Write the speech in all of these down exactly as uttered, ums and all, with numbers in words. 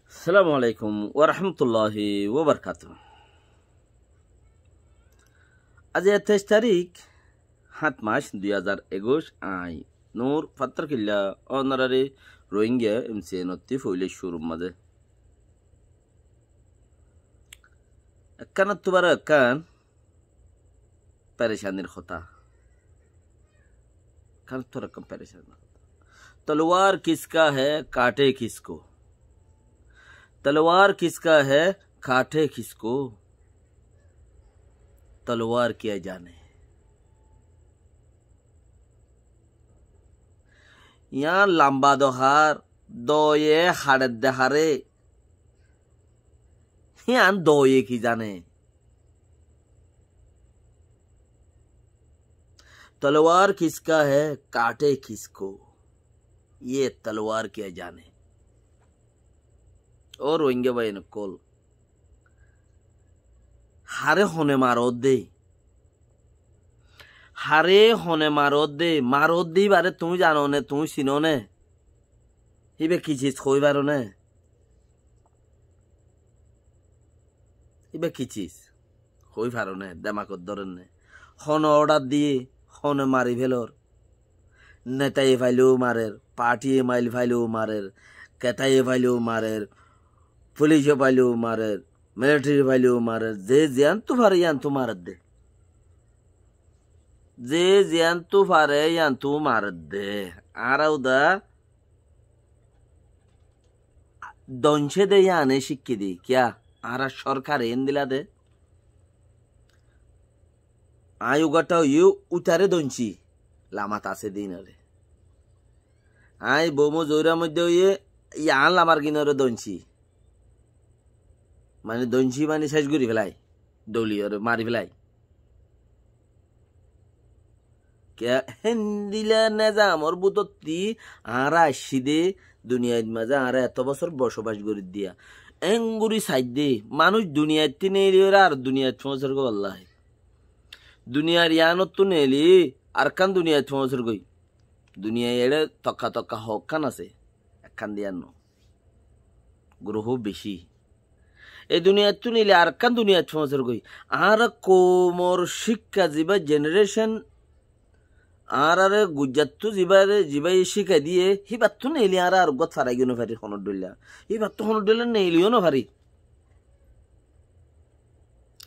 Assalamu alaikum warahmatulláhi wabarakátuhu. Aijja teic tarík, háñt mac, dui házar ekuic, añí Nur Fattarkilla, ónorari Rohingya M C N ottú foila cúrur mazé ekkán ottú baro ekkán perecanir hotá. Ekkán ottú baro ekkán perecanir hotá. تلوار کس کا ہے، کاٹے کس کو؟ تلوار کس کا ہے، کاٹے کس کو؟ تلوار کیا جانے۔ Yián lamba do hár, doye haçedde haré. Yián doye ki zane? تلوار کس کا ہے، کاٹے کس کو؟ یہ تلوار کیا جانے۔ Ó Rohingya báiyain ókkol, haré hone marodde? Haré hone marodde? Marodde ibáre tuñí zano né, tuñí sino né? Íba ki sis hoói faro né? Íba ki sis? Hoói faro né, demakot dórer né. Hone ordar diye, hone mari felor. Netaye faileu marer, partiye mail faileu marer, ketaye faileu marer, fulice faileu marer, militari faileu marer, ze ziyántu fare yíantu maredde. Ze ziyántu fare yíantu maredde. Añára uda doncé de yíane cíkki di. Kiyá? Añára sorkare endilla de. Añí ugatta óiye uitare doncí, lamat asé de inore. Añí Boumo Zoira moidde óiye yián lamar ginore doncí. Mani doncí mani céc gorí felai, doli ore mari felai. Kiyá? Héndilla nezamor bútotti añára aiccí de, duniyait mazé añára eto bosór bocobac gorí diya. Engori saidde, manúic duniyaittú neeli óre ar duniyait foóñsar goi, wallahi. Duniyar yiánottú neeli arekkán duniyait foóñsar goi. Duniyai eçé tokka tokka hoókkán asé, ekkán diyar no. Guruhú bicí. E duniyaittú neeli arekkán duniyait foóñsar goi. Añára koumor cíkka zibá generation, añárare gujjattú zibáre, zibáye cíkai diye, híbattú neeli añára ar uggúat farai giyó no farir honor dhoilla. Híbattú honor dhoilla neeli yó no farir.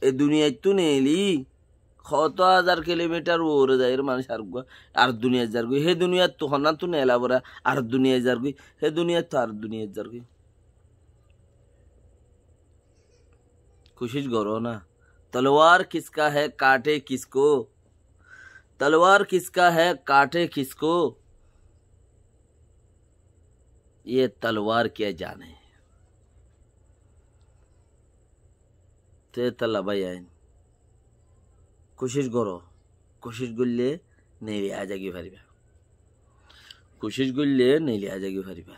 E duniyaittú neeli hoto házar kilomitar uore zaiyóre manúic ar uggúa, ar duniyait zargói. Hé duniyaittú honnántú neela fore ar duniyait zargói. Hé duniyaittú ar duniyait zargói. Kucíc goró na. تلوار کس کا ہے، کاٹے کس کو؟ تلوار کس کا ہے، کاٹے کس کو؟ یہ تلوار کیا جانے۔ Te étalla báiyain, kucíc goró, kucíc goille neeli aizagói faribá. Kucíc goille neeli aizagói faribá.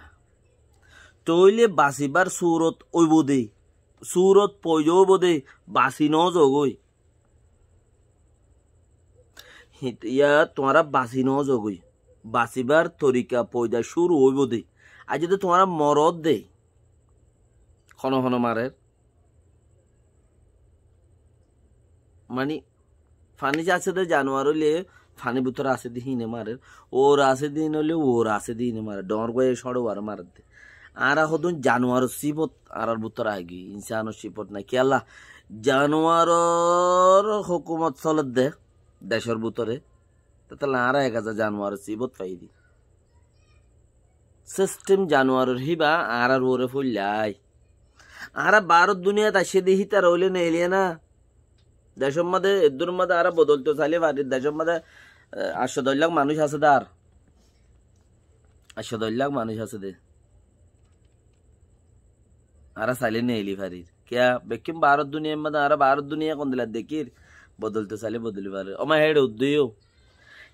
Tóile basibár surot óibo de, surot foida óibo de, basi no zogói. Hit-, yá tuáñra basi no zogói. Basibár torika foida cúru óibo de. Aijja de tuáñra morodde. Hone hone marer. Mani, faní asé de januar óile, fanír bútore asé de híine marer. Uore asé de híine óile, uore asé de híine marer. Dhoóñr guáiye cóñçe uore marer de. Añára hodún januaror sífot añárar bútore aigiyói, insánor sífot nái. Kiyólla? Januaror hókumot soler de decór bútore. Tettólla añára ek haza januaror sífot faiyí de. Sistem januaror híba añárar uore foillái. Añára baáror duniyait aiccí de hítar óile neeliye na. Decór mazé, eddúr mazé añára bodolto sailé farir. Decór mazé, e, añctho doc lak manúic asé de ar. Añctho doc lak manúic asé de. Añára sailé neeli farir. Kiyá? Bekkún baáror duniyair mazé, añára baáror duniya hondilla dekír, bodolto sailé bodoli farir. Óma héçe uddúa yó.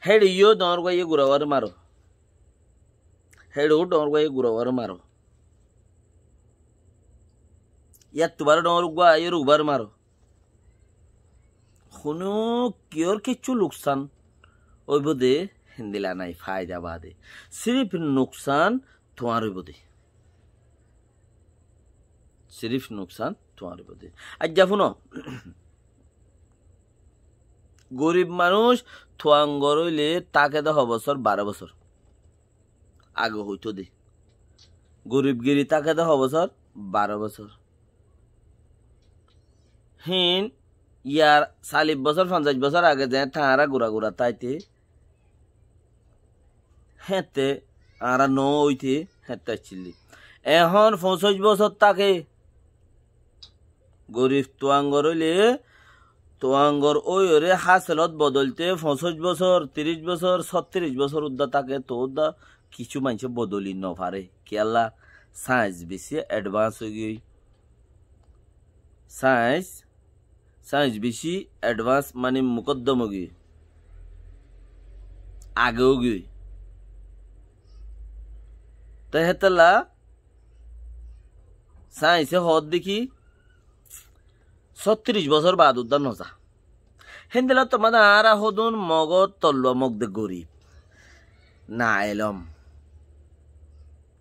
Héçe yó dhoóñr guáiye gura uore maro. Héçe yó dhoóñr guáiye gura uore maro. Yáttu baré dhoóñr guáiye uore maro. Honó kiyór kiccú luksán óibo de héndilla nái, faida baade. Sirif nuksán tuáñr óibo de. Sirif nuksan tuáñr bóde. Aijja fúno, gorib manúic tuáñgor óile táke de ho bosór, baró bosór. Age hoitó de. Goribgiri táke de ho bosór, baró bosór. Hín yar salif bosór, fonzaic bosór age ze tañára gura gura táite, héñtte añára no óite héñtte accíl de. Ehón foñsíc bosór táke. Gorib tuáñgor óile, tuáñgor óiyore háselot bodolté foñsíc bosór, tiríc bosór, sóttiríc bosór uddá táke, to uddá kissú maincé bodoli nofaré. Kiyólla? Sains bicí edvans óigiyoi. Sains, sains bicí edvans mani mukoddom óigiyoi. Age óigiyoi. Te hétolla sainse hoódde ki, sóttiríc bosór baade uddá noza. Héndilla tomade añára hodún Mogor tollua Mog de gorib, naelom,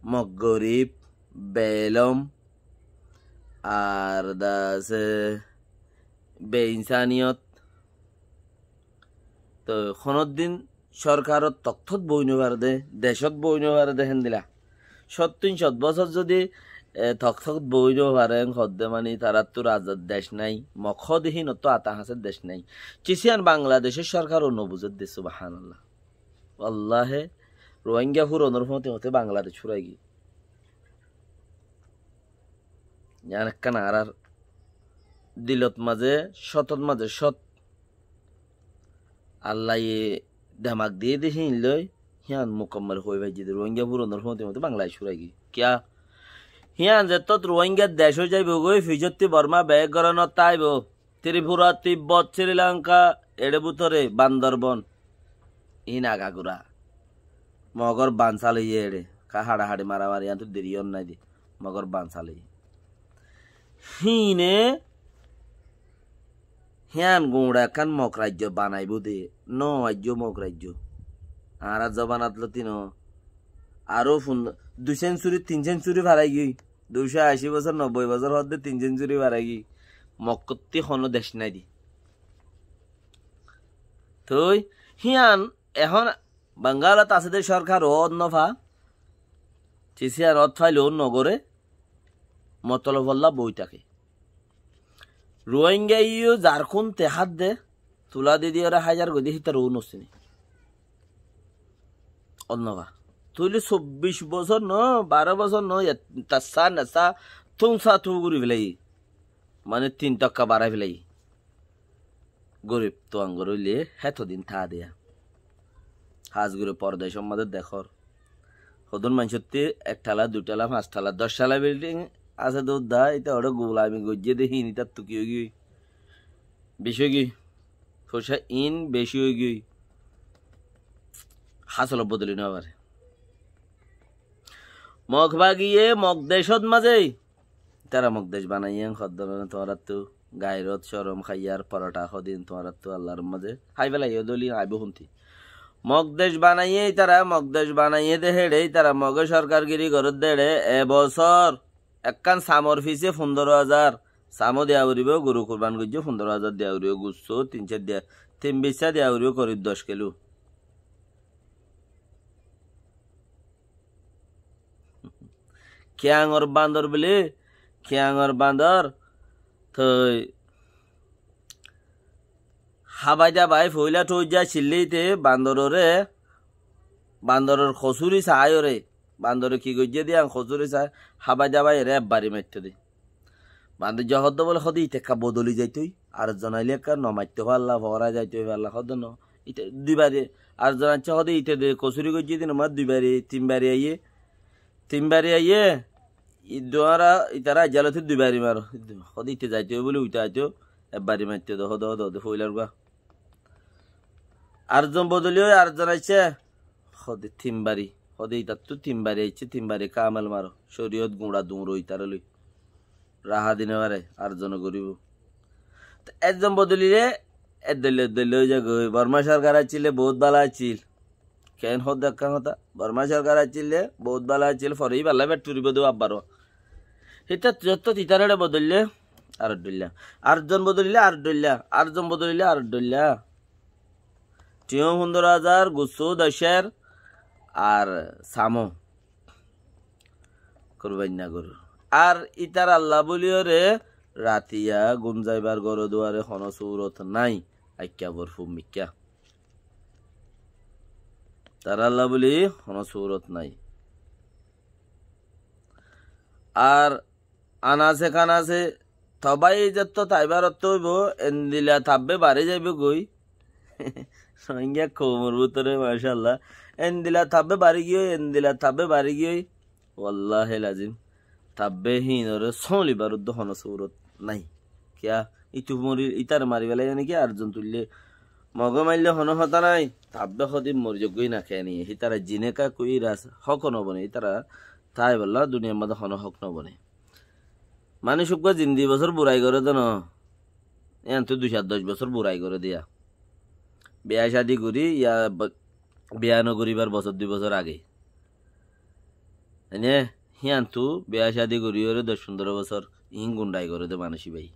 Mog gorib, beelom, ar dase beinsaniyot. Toi honóddin sorkarot toktot boói nofaré dé, decót boói nofaré dé héndilla. Cót tin cót bosór zodi, e, toktot boói nofaré, hoódde mani taráttu razar dec nái, Mog hoóde hínottú ata hañsé dec nái. Cisíyan Bangladecór sorkaró nobuzédde, subhánallah. Wallahe, Ruáinga furonor fúañti hoóte Bangladec fúraigiyé. Yián ekkán añárar dilot mazé, cótot mazé cót. Allaye demak diyé dé híin loi, hían mukammal hoi faijjé dé Ruáinga furonor fúañti hoóte Bangladec fúraigiyé. Kiyá? Hían zettót Ruáinga dec ói zaibou goi, fizottí Borma beggóronot táibou. Tripura, Tibbot, Sri Lanka, eçé bútore Bandorbon. Iín agagura. Mogor ban saloiye eçé. Ká haçahaçi maramari iántu deri ór nái de. Mogor ban saloiye. Híine, hían guñça ekkán Mog raijjo banaibóu de. No aijjó Mog raijjo. Añárar zobanat lóti no. Aró fun-, dui cénsuri, tin cénsuri farai giyói. Duicó ací bosór, nobboi bosór hoódde tin cénsuri farai giyói. Mokkottí honó dec nái de. Toi hían ehón Bangalot asé dé sorkar ót nofa, cisíyan ót faile ót nogoré, motolofolla boi táke. Ruáingaye yó Zarkún tehár de, tulá di diyóre házar goi de hítaró nosíni. Ót nofa. Tuile sobbic bosór no, baró bosór no, yat-, tassá nesá, túnsá tú gorí félaiye. Mane tin tokka barái félaiye. Gorib tuáñgor óile hétodin táa de. Hás gorí pordecór mazé dekór. Hodún maincótti ek tala, dui tala, fañs tala, doc tala bilding asé de uddá, íta óre gulami goijjé de híin ítattu ki óigiyoi? Beci óigiyoi. Foicá iín beci óigiyoi. Hásolot bodoli nofaré. Mog bagiye Mog decót mazé. Ítara Mog dec banaiyé, hoddór tuáñrattú gairot, corom, háiyar, porotha hodin tuáñrattú Allar mazé hái félaiye dóli aibó húnti. Mog dec banaiyé, ítara Mog dec banaiyé de héçe, ítara Moge sorkargiri gorédde héçe, e bosór ekkán samor fisé fundoro házar samó diya foribó, goru kurban goijjé fundoro házar diya foribó, gussó tin cár diya, tin bicca diya foribó, korib doc kiló. Kiyangor bandor buli, kiyangor bandor, toi hábai dabai foila toijja cillíte bandorore, bandoror kosúri saáiyoré, bandore ki goijjé de yián kosúri saái, hábai dabai ere ebbari maitto de. Bandor zohóddo bóle hóde íte ekka bodoli zaitoi, ar zon aile ekka no maitto falla, foóra zaitoi falla, hóde no. Íte dui bari, ar zon aiccé hóde íte de kosúri goijjé de no, ma dui bari, tin bari aiyé, tin bari aiyé, i duára, itará aijja lóti dui bari maro. Hóde íte zaitoi bóle uite aito, ebbari maitto de, hóde, hóde, hóde, foilar gua. Ar zon bodoli ói, ar zon aiccé, hóde tin bari, hóde itattú tin bari aiccé, tin bari kamel maro, coriyot guñça duñro itará loi. Raha di no fare, ar zone goríbo. Te ek zon bodolile, ek doille, ek doille ói zagói. Borma sorkar accíl de, bout bála accíl. Keén hoó de ekkán hotá? Borma sorkar accíl de, bout bála accíl, fore íballa feth furibo de abbaro. Hítara zottót ítararé bodolile ar dhoilla. Ar zon bodolile ar dhoilla. Ar zon bodolile ar dhoilla. Tiañ fundoro házar, gussú doc hér, ar samo. Kurbainna goru. Ar ítarallá bóliyoré ratiya gúm zaibar gór duare honó surot nái. Aikká borfú mikká. Tarallá bóli honó surot nái. Ar anase kanase tobái zettót aibar ottó óibo, endila tabbe bari zaibogói. Rohingya koumor bútore, macállah, endila tabbe bari giyói, endila tabbe bari giyói. Wallahil azim, tabbe híinoré sólibar uddú honó surot nái. Kiyá? Ítu mori, ítare mari felaiyé né ki, ar zon tuille. Mogé maille honó hotá nái, tabbe hodin mori zagói na kiyá niye. Hítara zine ka kui ras hók no bone, ítara táibolla duniyar mazé honó hók no bone. Manúic uggúa zin di bosór burai goré dé no. Yíantu dui cót doc bosór burai goré dé yá. Biya cádi gorí yá ba-, biya no goríbar bosór dui bosór age. Ene, híantu biya cádi goríyoré doc fundoro bosór iín gundai goré dé manúic íbaye.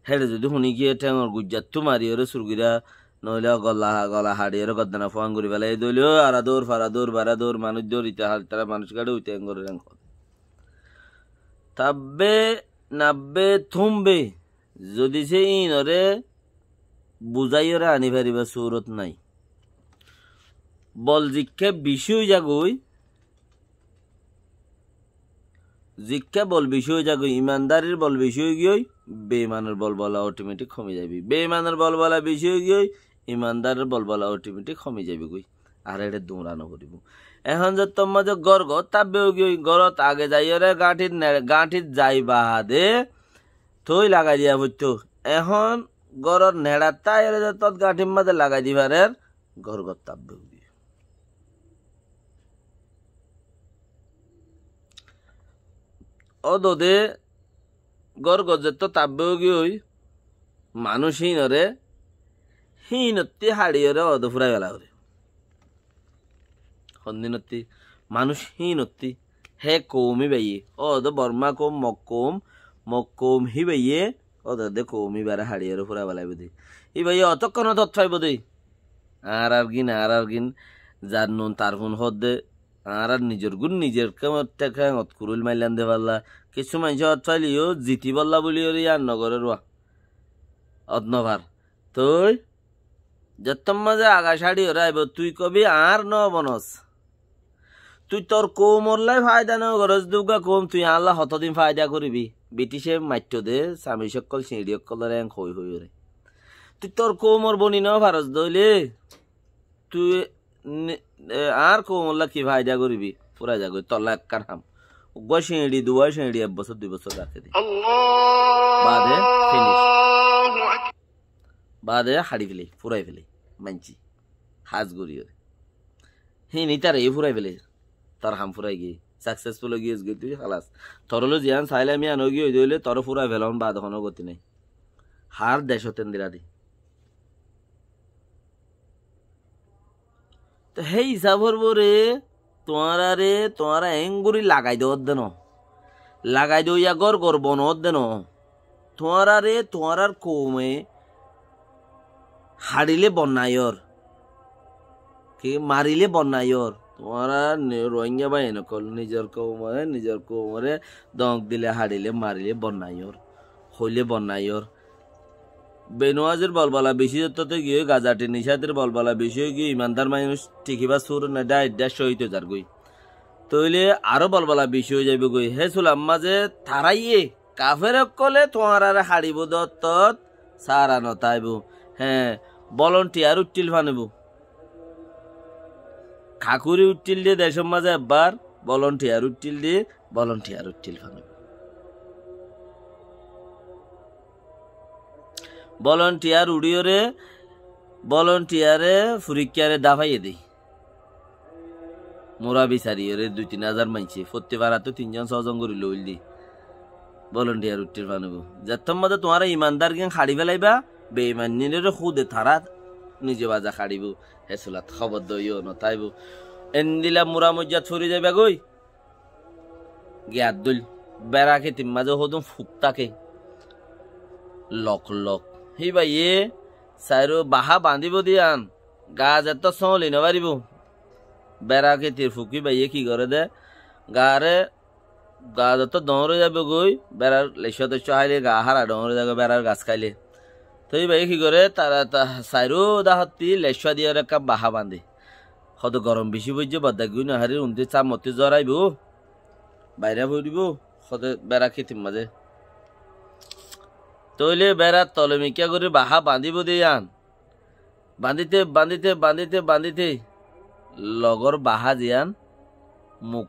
Héçe zodi huni giyé théngor gujjattú mariyoré surgirá, noóile gola, gola haçiyoré goddana fuán gorí félai dóile, ó, ara dóur, fara dóur, bara dóur, manúic dóur, ita hal, tara manúic gáçe uite engoré reng. Tabbe, nabbe, tumbe, zodi se íinoré buzáiyoré aní faribár surot nái. Bol zikká bicí ói zagói, zikká bol bicí ói zagói, imandarir bol bicí ói giyói, beimanor bol bola otometik homi zaibói. Beimanor bol bola bicí ói giyói, imandarir bol bola otometik homi zaibói goi. Ar eçe duñra no foribó. Ehón zettót mazé gór gór tabbe ói giyói, górot age zaiyóre gáñthir ne-, gáñthit zai baade toi lagai diya foittó. Ehón góror neçattá aiyóre zettót gáñthir mazé lagai di farer, gór gór tabbe ói giyói. Ódode gór gór zettót tabbe ói giyói, manúic híinoré, híinottí haçiyoré óde fúrai fela foré. Hondinottí, manúic híinottí, hé koum íbaye, óde Borma koum, Mog koum, Mog koum híbaye, óde de koum íbaré haçiyoré fúrai felaibó de. Íbaye otókkonot ót faibó de. Añárar gin, añárar gin, zar nun tar fun hoódde, añárar nizor gún nizor kémot, kémot kurúil maillan de falla. Kissú maincé ót faileyó zitibólla bóliyoré yían no goré ruwa. Ót no far. Toi, zettót mazé aga cáçiyoré aibó, tui kóbi añár no bonos. Tui tor koumollá faida no gorós, dugga koum, tui añálla hotodin faida goribi? Britíce maitto de, samic ókkol, siñçi ókkolóre en hoi hoiyóre. Tui tor koumor boni no faros dóile, tui ni-, e, añár koumollá ki faida goribi? Fúrai zagói, tolla ekkán ham. Uggúa siñçi, duwá siñçi, ek bosór, dui bosór rakí de. Baade finish. Baade haçi félai, fúrai félai, maincé. Hás gorí óre. Híin ítare yó fúrai félai. Tor ham fúrai giyé. Successful ói giyós goi tui, halas. Toré loi ziyán sailám yían ói giyé, ói de óile toré fúrai félon baade honó goti nái. Hár decót endilla de. Te hé hísafor uore tuáñrare, tuáñra engorí lagai doódde no. Lagai doiya gór gór bonoódde no. Tuáñrare, tuáñrar koume haçilé bonnaiyór. Ki marilé bonnaiyór. Tuáñra ni-, Rohingya báiyain ókkol nizor koumore, nizor koumore dóñk dilé, haçilé, marilé bonnaiyór. Hoilé bonnaiyór. Benuwazir bolbola bicí zettót giyói, Gazati Nicadir bolbola bicí ói giyói, imandar manúic thíkibár sur nái, dháir dháir cóhid ói zargói. Tóile aró bolbola bicí ói zaibói goi. Hé sulam mazé taráiye, kafer ókkolé tuáñráre haçibóu de ottót sára notáibou. Hé, bolontiyar uiththíl fanibóu. Kakuri uiththíl de decór mazé ebbar, bolontiyar uiththíl de, bolontiyar uiththíl fanibóu. Bolontiyar uçíyoré, bolontiyare furikkare dafaiye dé. Mura bisariyóre dui tin házar maincé, fottí farattú tinzon sózon gorí loóil dé. Bolontiyar uiththíl fanibóu. Zettót mazé tuáñra imandar gín haçi félaiba, beimanníre kúde tará nize baza haçibóu. Hé sulat hóbor dóiyo notáibou. Endila mura moijjat fori zaiba goi. Giyat dóil. Bera ketir mazé hodún fuk táke, lok lok. Híbayé sairó bahá bañdíbo de yián, gas ettó sóñli nofaribó. Bera ketir fuk híbayé ki goré de, gaaré, gas ettó dhoóñr ói zaibói goi, berar leccúa teccúa háile gaa hára dhoóñr ói zaibói goi, berar gas háile. Toi híbayé ki goré, tara ta-, sairó dahottí leccúa diyóre ekkán bahá bañdé. Hóde gorom bicí foijjé, boddaggúi nofarir, undi sámmottí zóraibóu, bairá foribóu, hóde bera ketir mazé. Tóile berar tole mikká gorí bahá bañdíbo de yián. Bañdíte, bañdíte, bañdíte, bañdíte logor bahá ziyán muk.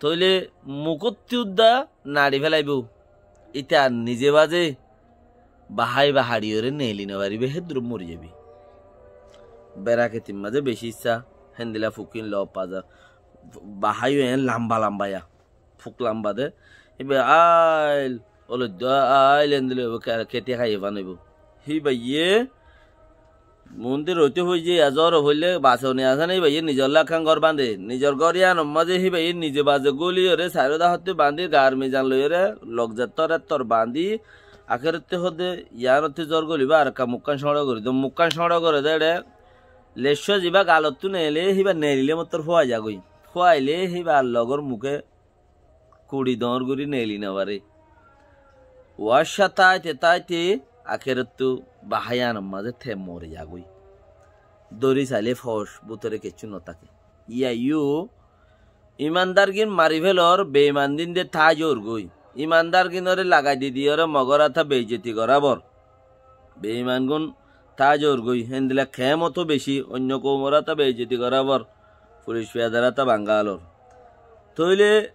Tóile mukóttu udda naçi félaibóu. Íte ar nize bazé bahá íba haçiyoré neeli nofaribóu, héddur mori zaibói. Bera ketir mazé bicí issá, héndilla fuk ín loof fa za. Bahá yó eén lamba lamba ya. Fuk lamba de. Híba ail, oloiddo ail endilla óibo, ke-, keti háiye fán óibo. Híbayé mundi roite foijjé, ya zóro foille base one asé né, híbayé nizolla ekkán gór bañdé. Nizor gór yíanor mazé híbayé nize baze góliyoré, sairó dahottí bañdí, gaar mizan loiyoré, lok zettór ettór bañdí, akérottí hóde yíanottí zór gólibo, ar ekkán mukkán cóñço gorí do, mukkán cóñço goré de éçe, leccúa zibá galottú neelé, híba neelilé mottor fúai zagói. Fúailé híbar logor muké kuçi dhoóñr gorí neeli nofaré. Uácca táite táite akérottú bahá yíanor mazé te mori zagói. Dóri sailé fooc, bútore kessú notáke. Yíaiyó imandargín mari félor, beiman dín de táaij ór gói. Imandargínoré lagai di diyoré mogór áta beizzoti gorábor. Beimangún táaij ór gói, héndilla keémot ó bicí, oinno koumor áta beizzoti gorábor, fulic fiyadar áta bangálor. Tóile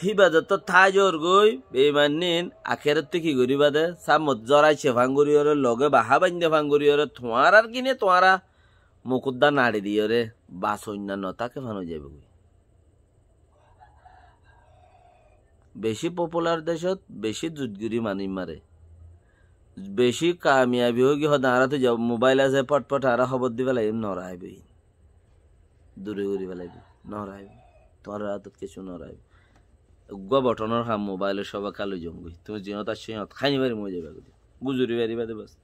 híba zottó táaij ór gói, beimannín akérottú ki goríba de, sámmot zóraicce fán goríyoré, logé bahá baindé fán goríyoré, tuáñrár gíne tuáñra mukúdda naçi diyoré, bas oinna notáke fán ói zaibói goi. Bicí popular decót bicí zut gorí manúic mare. Bicí kamiyabi óigiyoi hóde añára tó mobail asé, fot fot añára hóbor di félaiyum, noraibói. Dure gorí félaibói, noraibói. Tuáñrar átot kessú noraibói. Uggúa bothonor ham mobailor cóbaka loi zom goi. Tuñí ziyót accó híyót háini fari moi zaiba goi. Guzori faribá de bas.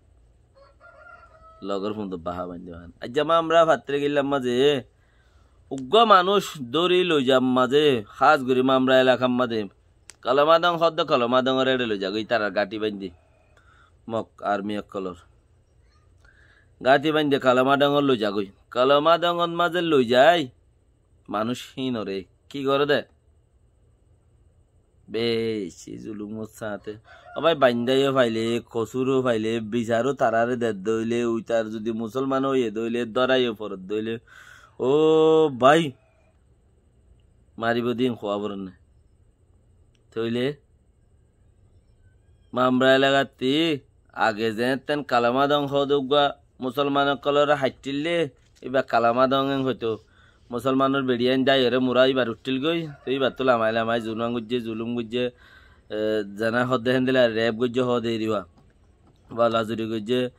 Logor fúndot bahá baindé fán. Aijja Mamra fattiré gillar mazé uggúa manúic dóri loi zar mazé, hás gorí Mamra elakar mazé. Kolomadong hoódde Kolomadongor éçe loi zagói, ítarar gáñthi baindé. Mok armi ókkolor gáñthi baindé Kolomadongor loi zagói. Kolomadongot mazé loi zai, manúic híinoré ki goré dé? Beci zulumot sañte. Ó bái, baindáiyo faile, kosúro faile, bisaró taráre dedde óile, uitar zudi musolman óiye dé óile, dóraiyó foredde óile, ó bái, maribóu dé ín kuá forenné. Tóile Mamra elagattí age zeéñtten Kalamadong hoóde uggúa musolman ókkolóre haittíl dé, íba Kalamadong en hoitó. Musolmanor beçiyain dáiyoré mura íbar uiththíl goi, toi íbattú lamai lamai zulum goijjé, zulum goijjé, e, zená hoódde héndilla rep goijjé hoóde eriwa. Bala zuri goijjé,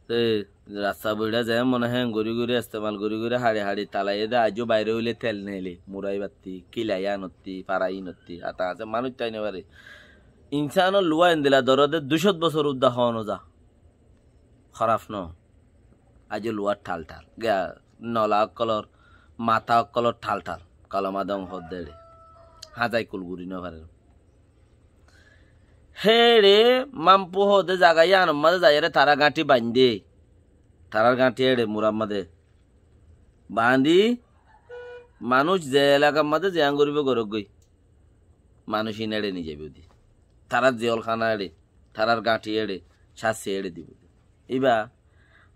e, rasta boiçá zeén mone héen gorí gorí, estemal gorí gorí, haçi haçi talaiyé dé, aijjó bairé óile tel neeli, mura íbattí, kila yíanottí, fara ínottí, hata asé manúic tái nofaré. Insánor luwa endilla doróde dui cót bosór udda hoó no za. Hóraf no. Aijjó luwar thal thal. Giya nola ókkolór, matá ókkolór thal thal. Kalamadong hoódde éçe. Házai kul gorí nofarér. Héçe Mampu hoóde zaga yíanor mazé zaiyóre tará gáñthi baindé. Tarár gáñthi éçe murar mazé bañdí, manúic ze elakar mazé ziyán goríbou gorók goi, manúic ín éçe nizaibou dé. Tarár ziyólkána éçe, tarár gáñthi éçe, cáñssi éçe dibou dé. Íba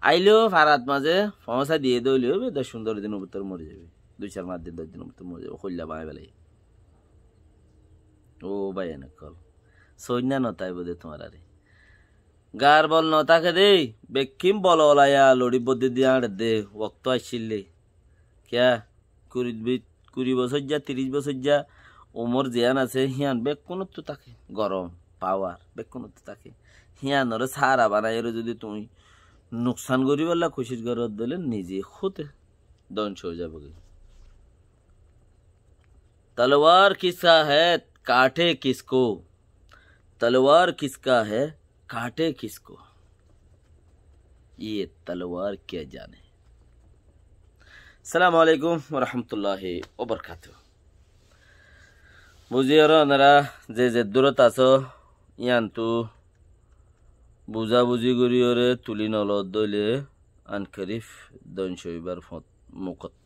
ailé farat mazé foóñsai diyé dé óile, óibo doc fundóro dinor bútore mori zaibou. Dui sair fañs din, doc dinor bútore mori zaibou. Kóilla bañgi félaiyé. Ó báiyain ókkol, sóinna notáibou dé tuáñráre. Gaar bol notáke dé, bekkín bol olaiya loçí boddi di añçer dé, uoktó aiccíl dé. Kiyá, kuri bi-, kuri bosóijja, tiríc bosóijja umór ziyán asé, híyan bekkúnottú táke. Gorom, pawar, bekkúnottú táke. Híyanoré sára banaiyóre zudi tuñí nuksán goríbolla kucíc goró dóile nize kúde dóngco ói zaibói. तलवार किसका है, काटे किसको? तलवार किसका है, काटे किसको? ये तलवार क्या जाने। Assalamu alaikum warahmatulláhi wabarakátuhu. Buzíyoré onora ze ze durot asó, yíantu buzá-buzí goríyoré tulí nolodde óile ankorib dóngco óibar fot-, mukot